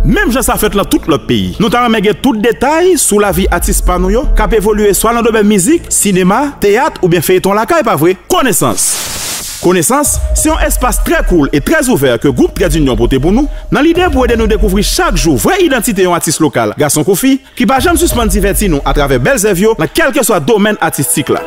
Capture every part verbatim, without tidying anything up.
Menm jan sa fèt lan tout lòt peyi, nou ta renmen gen tout detay sou lavi atis pa nou yo k ap evolye swa lan domèn mizik, sinema, teyat oubyen feyton lakay, pa vre? Konesans! Konesans se yon espas trè cool e trè ouvè ke gwoup Trèdinyon pote pou nou, nan lide pou ede nou dekouvri chak jou vrè idantite yon atis lokal, gason kou fi, ki pa janm sispann divèti nou atravè bèl zèv yo nan kèlkeswa domèn atistik la.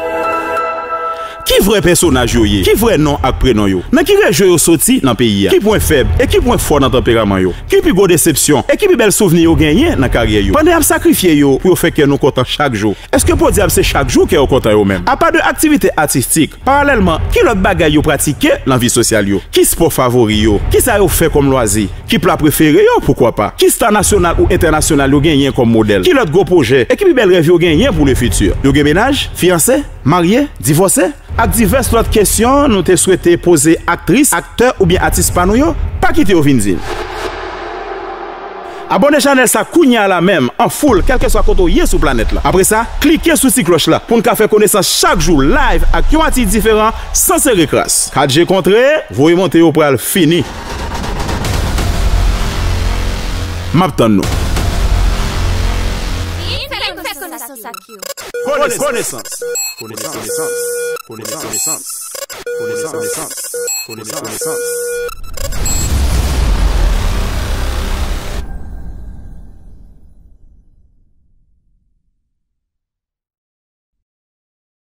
Ki vrè pèsonaj yo ye? Ki vrè non ak prenon yo? Nan ki rejyon yo soti nan peyi a? Ki pwen fèb e ki pwen fò nan tanperaman yo? Ki pi gwo desepsyon e ki pi bèl souvni yo genyen nan karyè yo? Pandan y ap sakrifye yo pou yo fè kè nou kontan chak jou, èske podyab se chak jou kè yo kontan yo menm? Apa de aktivite atistik, paralèlman, ki lòt bagay yo pratike nan vi sosyal yo? Ki spò favori yo? Kisa yo fè kòm lwazi? Ki pla prefere yo, poukwa pa? Ki sta nasyonal ou entènasyonal yo genyen kòm modèl? Ki lòt gwo pwojè e ki pi bèl rèv yo genyen pou le fiti? Yo gen mennaj, fiyanse, marye, divòse? Ak divès lòt kesyon nou te swete poze aktris, aktè oubyen atis pa nou yo, pa kite yo vin di n. Abòne chanèl sa kounye a la menm, an full, kèlkeswa kote w ye sou planèt la. Apre sa, klike sou ti klòch la pou n ka fè konesans chak jou live ak yon atis diferan san sere kras. Kat je kontre, voye monte yo pral fini. M ap tann nou. Vin fè konesans ak yo. Konesans. Konesans. Konesans. Konesans. Konesans. Konesans.